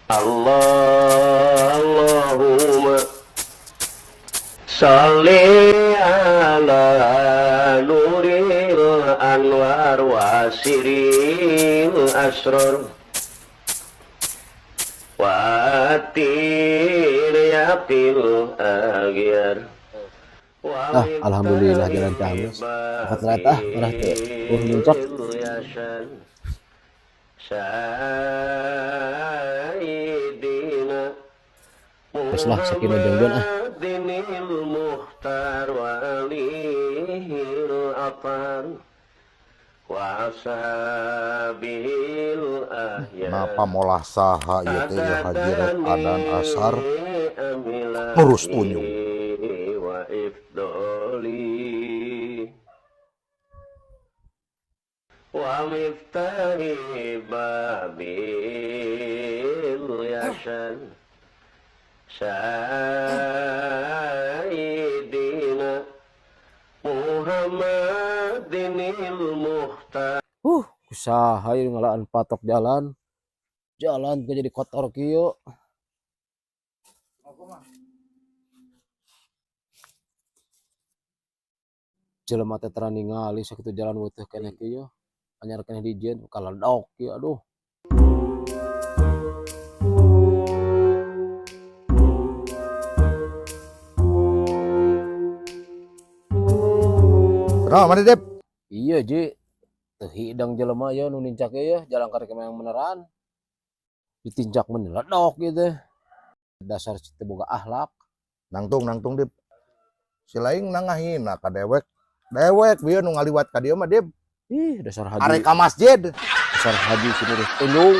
Allahumma sholli ala nuril anwar wa siril asrar wa atir yaqil agyar. Ah, alhamdulillah jalan tanggus. Angkat rata, ah, marah teh. Muncak. Sayyidina Geus lah sakieu jongjon ah. Muhammadinil Mukhtar wa alihil athar wa ashabihil ahyar. Napa molah saha ieu teh, ieu haji rek adan asar ngurus tunjung. Wa ifdoli wa miftahi babil yashan Sayyidina Muhammadinil Mukhtar. Kusaha ieu ngalaan patok jalan. Jalan ke jadi kotor kieu. Jelema teh tara ningali sakitu jalan weutuh keneh kieu. Anyar keneh dijieun kaledok kieu, aduh. Kenapa mana, Dep? Iya, Ji. Teu hidang jelema ya nu nincak ya, jalan karek yang beneran. Ditincak mun ledok gitu. Dasar teu boga akhlak. Nangtung nangtung, Dep. Si laing nangahina ka dewek. Dewek bieu nu ngaliwat ka dieu mah, Dep. Ih, dasar haji. Arek ka masjid. Dasar haji si nurus tunjung.